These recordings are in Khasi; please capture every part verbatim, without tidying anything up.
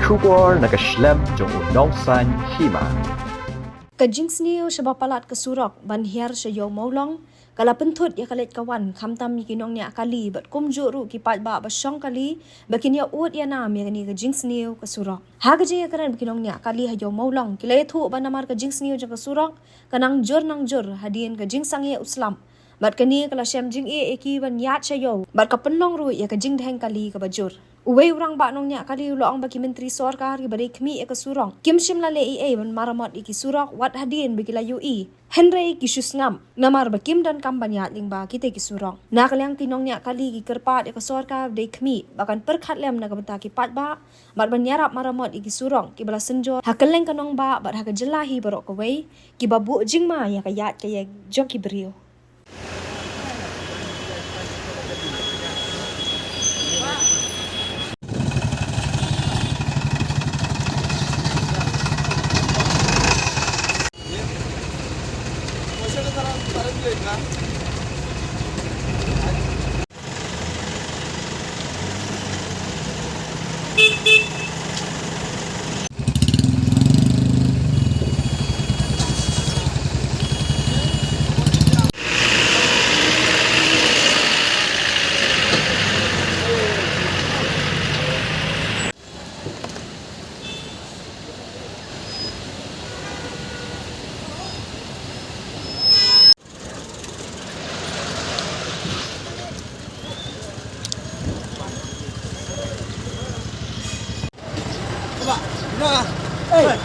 Khubor na ka shlem jong u nongsan hima. Ka jingsniew shaba palat ka surok ban hiar sha Ïew Mawlong ka la pynthut ïa ka leit ka wan khamtam ïa ki nongñiah kali bad kumjuh ruh ki paidbah ba shong kali ba kin ïa ud ïa nam ïa kane ka jingsniew ka surok. Ha ka jingïakren bad ki nongñiah kali ha Ïew Mawlong ki la ïathuh ba namar ka jingsniew jong ka surok ka nang jur nang jur hadien ka jingsangeh u slap. Bad kane ka la shem jingeh ïa ki ban ïaid sha ïew bad ka pynlong ruh ïa ka jingdheng kali kaba jur. Uwei u rangbah nongñiah kali u la ong ba ki myntri sorkar kiba dei khmih ïa ka surok kim shym la leh ei ei ban maramot ïa ki surok wat hadien ba ki la ïohi. Hynrei ki shu sngap namar ba kim donkam ban ïaid lyngba kita ki surok. Na ka liang ki nongñiah kali ki kyrpad ïa ka sorkar ba dei khmih ba kan pyrkhat lem na ka bynta ki paidbah bad ban ïarap maramot ïa ki surok kiba la synjor ha kylleng ka nongbah bad ha ka jylla hi baroh kawei, kiba buh jingma ïa ka ïaid ka ïeng jong ki briew.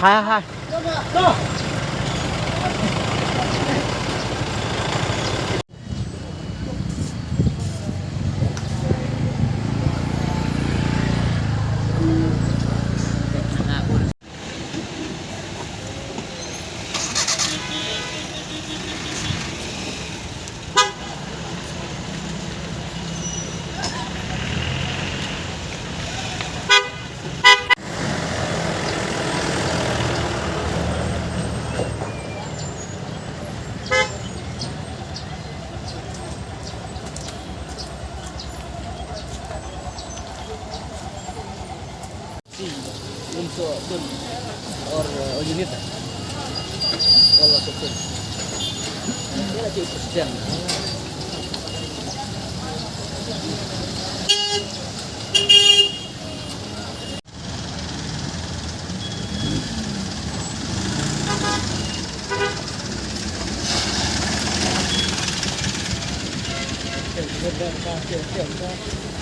Hai, hai.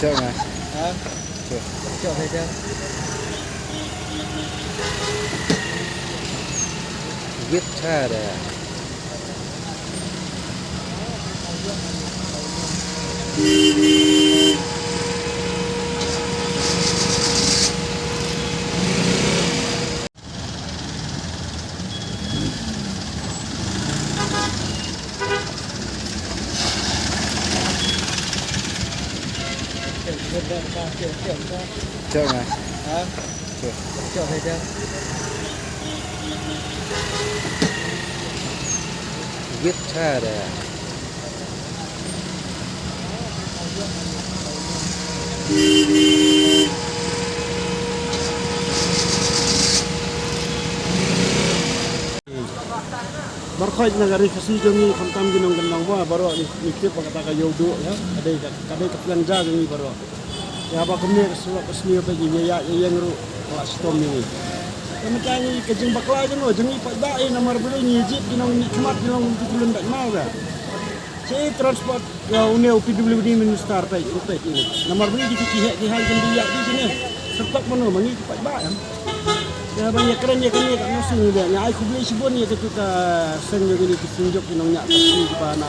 Cok, Mas. Ha? Cok. Cok, saya cok. Wit cha da. Cok, Mas. Ha? Cok. Cok, saya cok. Wit cha da. Baroh na ka ri Khasi jong ngi khamtam ki nongkyndong ba baroh ngi, ngi tip ba kata ka ïew duh ïa ka dei ka, ka dei ka pliang ja jong ngi baroh. Ïa ba kumne ka surok ka sniew ba ngi ïa ïa ïeng ruh ka la shitom ïa ngi. Ka mynta ngi ka jingbakla jong ngi, jong ngi paidbah, eh, namar balei ngi jied ki nongmihkhmat ki nongmihkhmat ki lun bad maw ba. Shi transport, ïa une u P W D minister peit, u peit ïa ngi. Namar balei ki ki heh ki hang kan ïa ki sini. Sertok mano ma ngi ki paidbah em. Ïa ba ïa kren ïa kane ka nusung ïa nga ai khublei shibun ïa katu ka seng jong ngi ki seng jong ki nongñiah taxi kiba na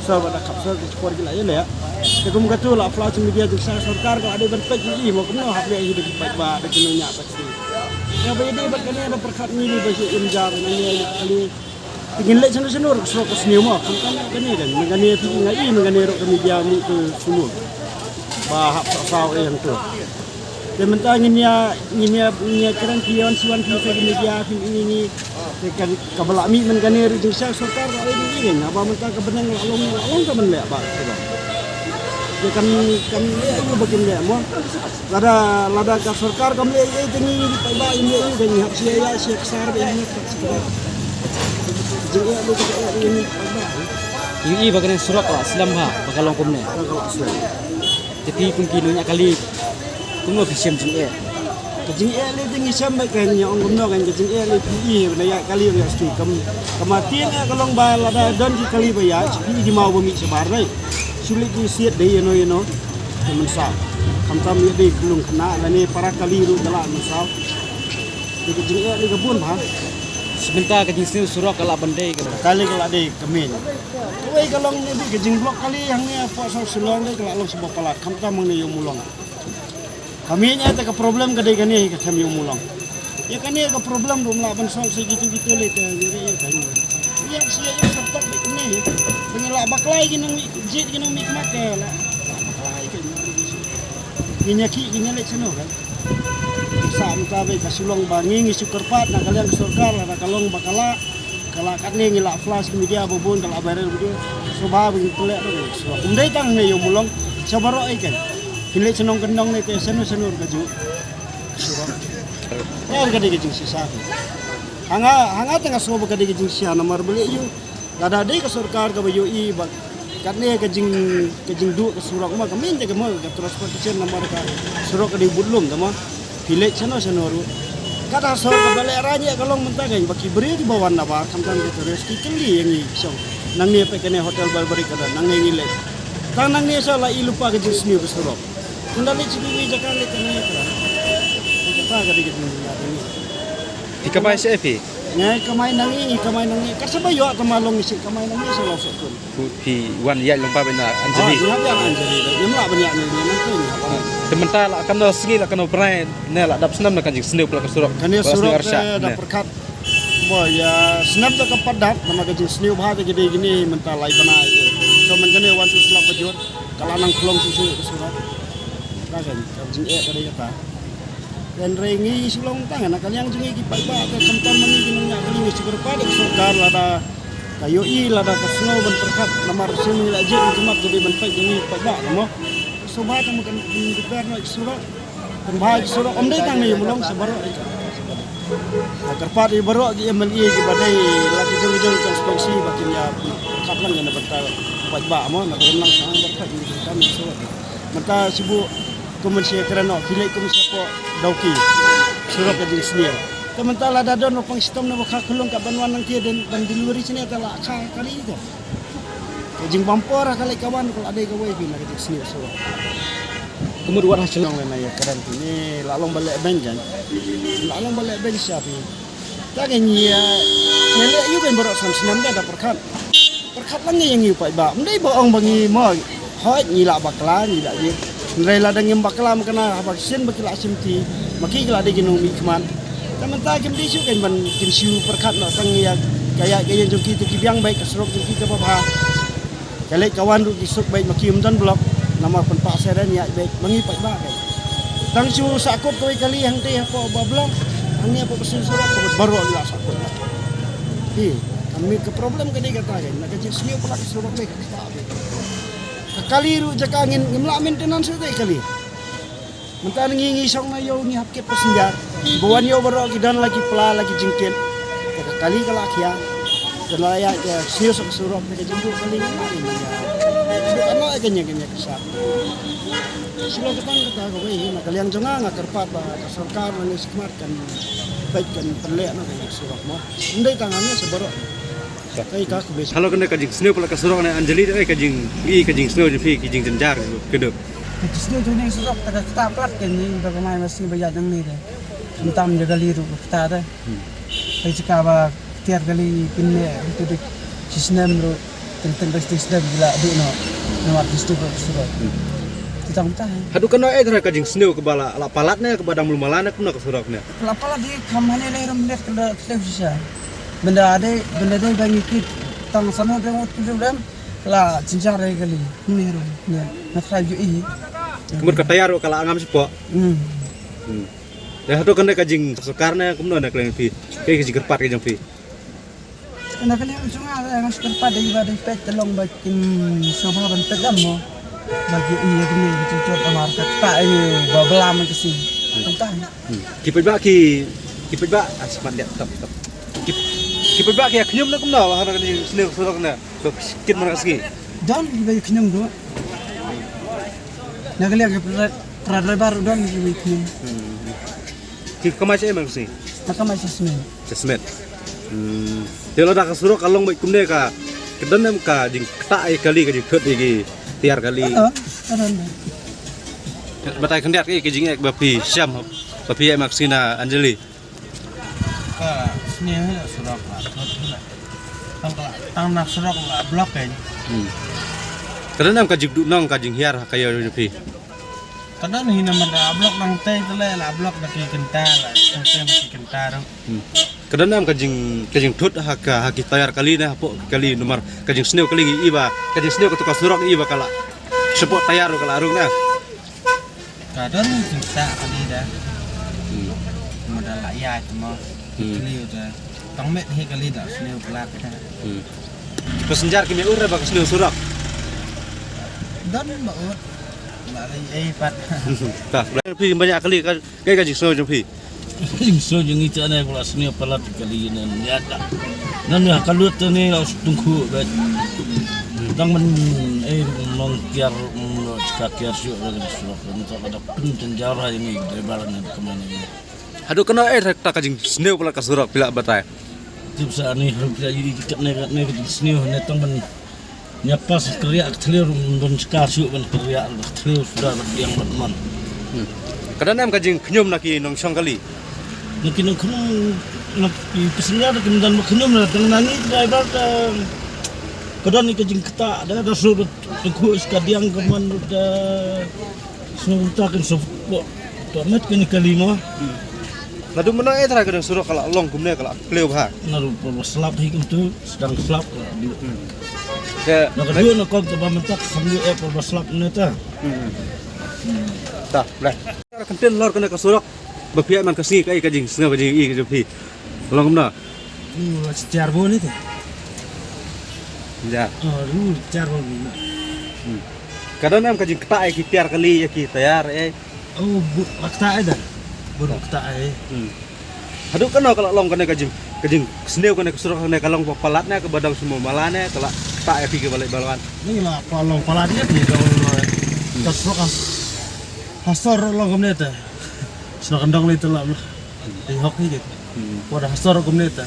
sor ba da khap sor ki por ki la ïa leh. Te kum katu la flash media jong sha sorkar ka la dei ban peit ïa i mo kumno hap leh ïa ki paidbah da ki nongñiah taxi. Ïa ba ïa dei ba kane da pyrkhat ngi ba ïa im ja ba ngi ïa kali. Te ngin leit shano shano ruh ka surok ka sniew mo, khamtam kane kan, mynta kane phi nga i mynta kane ruh ka media mih ka sniew. Ba hap sa saw eh hangto. Te mynta ngin ïa, ngin ïa, ngin ïa kren phi wan shi wan phi sa ka media phi ngi ngi. Te kan ka ba la mih mynta kane ruh jingshai sorkar ba ai ngi ngi. Haba mynta ka bneng la long la long ka ban leh ba ka ba. Kam kam leh ïa u ba kim leh mo. Lada lada ka sorkar kam leh ïa u te ngi ngi paidbah ngi leh ïa u, ngi hap sha ïa sha ka sar ba ngi hap sha. Jingeh ba ka jingeh ba ngi paidbah. Ïa u ba kane surok la slem ha ba ka long kumne. Ka long slem. Te phi kum ki nongñiah kali kumno phi shem jingeh? Ka jingeh lei te ngi shem beit, ka ngi ong kumno, ka jingeh lei phi i na ïa kali ïa sti kam. Ka ma tieng ka long ba lada don ki kali ba ïa phi i di maw ba mih shabar dei. Shu leit ki siat dei ïa no ïa no. Ka mynsaw. Khamtam ïa dei ka lung khynnah lane para kali ruh ka la mynsaw. Dei ka jingeh lei ka bun bha. Sebentar ka jingsniew surok ka la ban dei ka. Kali ka la dei ka meiñ. Kawei ka long ne dei ka jingblok kali hangne hapoh South Shillong dei ka la long sha ba palat khamtam hangne ïa u Mulong. Ka meiñ ïa te ka problem ka dei kane ka them ïa u Mulong. Ïa kane ka problem ruh ym lah ban solve sa kito kito lei te ïa ïa ka ïa. Ïa shi ïa ïa sa tak dei kane. Ba ngi lah bakla ïa ki nongmihkhmat, jied ki nongmihkhmat te lah. Lah bakla ïa ki nongmihkhmat. Ngi ñia ki ngi ñia leit shano kan. Sa mynta ba ka Shillong ba ngi ngi shu kyrpad na ka liang ka sorkar lada ka long ba ka lah. Ka lah katne ngi lah flash ki media ba bun, ka lah viral video. Sngewbha ba ngi pynleh ba ngi surok. Ym dei tang ne ïa u Mulong, sha baroh ei kan. Phi leit shnong kyndong ne te shano shano ka ju. Surok. Ïa ka dei ka jingshisha. Hanga hanga te nga sngewbha ka dei ka jingshisha namar ba leh ïa u. Lada dei ka sorkar kaba ïohi ba katne ka jing ka jingduh ka surok ma ka meiñ te ka ma ka transportation namar ka surok ka dei bud lum te ma. Phi leit shano shano ruh. Kata sor kaba leh rang ïa ka long mynta ka ba ki briew kiba wan na bar khamtam ki tourist ki kylli ïa ngi shong. Nangne peit kane hotel Barbary ka don nangne ngi leit. Tang nangne sha la i lypa ka jingsniew ka surok. Tang da leit shi kiwei jaka leit kane ka. Kata ka dei ka jingïa ka ngi. Phi kamai sha phi? Ngi kamai nangne, ngi kamai nangne. Ka sha ba ïoh ka ma long ngi shi kamai nangne sha long sha kun. Phi wan ïaid lyngba bad na Anjali. Ah, ïa, ïa Anjali. Ïa, ïa, ïa, ïa, ïa. Te mynta la kano sngi la kano bnai ne la dap snem na ka jingsniew pla ka surok. Kane surok te da pyrkhat. Bo ïa snem te ka pat dap namar ka jingsniew bha te ka dei kine mynta lai bnai. So man kane wan shu slap ba jur. Ka la nang khlong shu shu ka surok. Ka kan ka jingeh ka dei kata. Hynrei ngi shu long tang na ka liang jong ngi ki paidbah te khamtam ma ngi ki nongñiah kali ngi shu kyrpad ïa ka sorkar lada ka ïohi lada ka sngew ban pyrkhat namar shu ngi la jied ngi khmat ka dei ban peit ïa ngi paidbah ka mo. Sngewbha tang ma kan dei ber na ki surok. Pynbha ki surok ym dei tang na ïa Mulong sha baroh. Ka kyrpad ïa baroh ki M L A kiba dei la ki jong ki jong constituency ba kin ïa pyrkhat lang ïa na bynta paidbah mo na ka ïa lang sha ngi ban peit ïa ki kam ki surok. Mynta shu buh kum mynsiem kren noh, phi leit kum shapoh Dawki. Surok ka jingsniew. Te mynta lada don ba pang shitom na ba kha khulung ka ban wan nangta ban delivery shane te la kha kali te. Ka jingbam por ha ka leit ka wan ka la dei kawei phi na ka jingsniew surok. Ka mut wat ha Shillong le na ïa kren phi ne la long ba leh beiñ kan. La long ba leh beiñ sha phi. Ta ka ngi ïa leh ïa u kan baroh san snem da da pyrkhat. Pyrkhat lang ngi ïa ngi u paidbah. Ym dei ba ong ba ngi mo. Hooid ngi lah bakla ngi lah ïa. Hynrei lada ngim bakla ma kane haba shisien ba ki lah shim ti. Ma ki ki lah dei ki nongmihkhmat. Te mynta kim dei shu kan ban kin shu pyrkhat noh tang ïa ka ïa ka ïa jong ki te ki biang beit ka surok jong ki kaba bha. Ka leit ka wan ruh ki suk beit ma ki ym don block namar pynpah seren ïaid beit ma ngi paidbah beit. Tang shu sahkut kawei kali hangtei hapoh ba block hangne hapoh ba shu surok ka mut baroh ki la sahkut. Hi, ka mut ka problem ka dei kata kan na ka jingsniew pla ka surok dei ka kata beit. Ka kali ruh jaka ngin ngim lah maintenance ruh dei kali. Mynta ngi ngi shong na ïew ngi hap kit passenger. Ba wan ïew baroh ki don la ki pla la ki jingkit. Te ka kali ka la khia. Te la ïa ka siew sa ka surok te ka jingduh kali ka la ïa. Shu ka noh ka nya ka nya ka shap. Shu la ka tang kata kawei na ka liang jong nga nga kyrpad ba ka sorkar na ngi shikmat kan peit kan pynleh na ka surok mo. Ym dei tang hangne sa baroh. Ka i ka khublei. Halo kane ka jingsniew pla ka surok ne Anjali te ka jing i ka jingsniew jong phi ki jingjynjar kane. Ka jingsniew jong ne surok te ka kata plat ka ni ba ka mai ma sngi ba ïaid nangne te. Khamtam da kali ruh ka kata te. Ka jaka ba tiar kali kin ne ruh te dik shi snem ruh teng teng ka shi snem ki la duh noh. Namar jingsniew pla ka surok. Te tang ta. Haduh kano eh ka jingsniew kaba la la palat ne kaba dang mlu mala ne kumno ka surok ne. La palat di kham hane le rum net ka la tleu shisha. Bynda dei bynda dei ba ngi kit tang sano dei ngut kit lem la jinjar dei kali ni ru ni na trai ju i. Ka mut ka tayar ka la ngam shapoh. Hmm. Hmm. Te hato kane ka jingsorkar ne kumno na ka liang phi? Ka jingkyrpad ka jong phi. Na ka liang jong nga nga shu kyrpad dei ba dei peit te long ba kin sngewbha ban peit lem mo. Bagi i ya kini ki cucur amar ka ta i ba blam ka si. Tang. Hmm. Ki peit ba ki, ki peit ba, ah, smat dia, tap, tap. Ki, ki peit ba ki khñium na kumno, ha ka sniew surok na. Ba pishkit mar ka sngi. Don ba khñium do. Na ka liang ka pra, pra driver don ba khñium. Hmm. Ki kamai sha mar ka sngi. Na kamai sha smen. Sha smen. Hmm. Te lada ka surok ka long beit kumne ka, ka don em ka jingktah ïa kali, ka jingthut ïa ki tiar kali. Ka don, ka don. Batai khyndiat ka jingeh ba phi shem, ba phi ïa mar ka sngi na Anjali. Ka sniew hi la surok la thut hi la. Tang ka, tang na surok la block kan. Hmm. Ka don em ka jingduhnong, ka jinghiar ha ka ïew jong phi. Ka don hi namar da block nangtei te la block da ki kynta la, nangtei da ki kynta ruh. Hmm. Ka don em ka jing, ka jingthut ha ka, ha ki tiar kali ne hapoh kali namar ka jingsniew kali ngi i ba, ka jingsniew ka tu ka surok ngi i ba ka la shapoh tiar ruh ka la rung na. Ka don jingktah kali da. Hmm. Mo da la ïa te mo. Hmm. Kali da. Tang met hi kali da sniew pla ka. Hmm. Passenger ki meh ur ba ka sniew surok. Don ba ut. Ba la ïa pat. Ta, phi banyak kali ka, ka, ka jingsniew jong phi. Jingsniew jong ngi te ne ba la sniew palat kali ne ïa ta. Nan ïa ka lut te ne la tyngkhuh ba. Tang ban, eh, nong kiar, mm, ka kiar shuh ba ka surok. Nto ka da pynjynjar ha ngi driver ne ka man ngi. Haduh katno eh ta ka jingsniew palat ka surok phi lah batai. Tip sa ni haduh phi lah ïohi katne katne ka jingsniew ne tang ban ïa pas kyrïah ka thliew ruh don shka shuh ban kyrïah ka thliew suda ban biang ban mon. Hmm. Ka don em ka jingkhñium na ki nongshong kali. Na ki nongkhñium na ki passenger ki don ba khñium na tang na ngi driver ka, ka don ka jingktah da da shuh da tyngkhuh shka diang ka mon da Sngewbha kin sngewbha. To met kini kali mo. Naduh mynno eh trai ka dang surok ka la long kumne ka la phliew bha. Naduh por ba slap hi kumtu sdang slap ka la dih. Te na ka dua na kong te ba mynta ka kham dih eh por ba slap ne ta. Hmm. Ta, bleh. Ka kynten lor kane ka surok. Ba phi ïa man ka sngi ka i ka jingsngew ka jing i ka jong phi. Long kumno? Hmm, la tiar bun ite. Ja. Oh, lu tiar bun. Hmm. Ka don em ka jingktah ïa ki tiar kali ïa ki tiar eh. Oh, bu, la ktah eh da. Bu, la ktah eh. Hmm. Haduh katno ka la long kane ka jing, ka jingsniew kane ka surok kane ka long ba palat ne ka ba dang shu mala ne ka la ktah ïa ki ki ba leit ba wan. Ni la pa long palat ïa ki long. Hmm. Ka surok ka ha sor long kumne te. Shnong Kyndong lei te la. Dei hok hi. Hmm. Por ha sor kumne ta.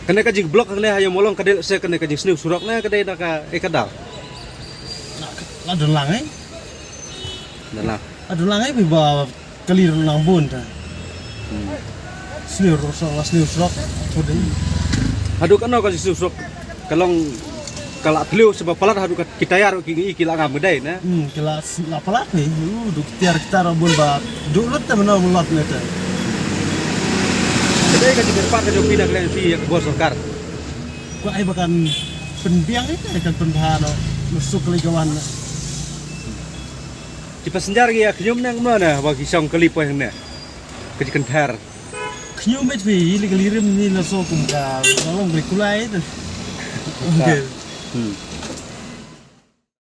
Kane ka jingblok kane ha ïa molong ka dei se kane ka jingsniew surok ne ka dei na ka eh ka dal. Na, na don lang eh. Don lang. Na don lang eh ba kali don lang bun ta. Hmm. Sniew surok, sniew surok. Haduh katno ka jingsniew surok. Ka long ka la phliew sha ba palat haduh ka ki tiar ki ngi ki la ngam dei ne. Hmm, ki la s-, la palat ne. Uh, duk tiar kita ra bun ba duk lut te mano mulot ne te. Ka dei ka jingkyrpad ka jong phi na ka liang phi ïa ka bor sorkar. Ko ai ba kan pynbiang ne kan pynbha no. Nusuk kali ka wan. Ki passenger ki ïa khñium ne mano ne ba ki shong kali poi hangne. Ka jingkynthar. Khñium met phi, ïa li ka lirim ni la so kum ka, ka long ka kulai tu. Okay. Hmm.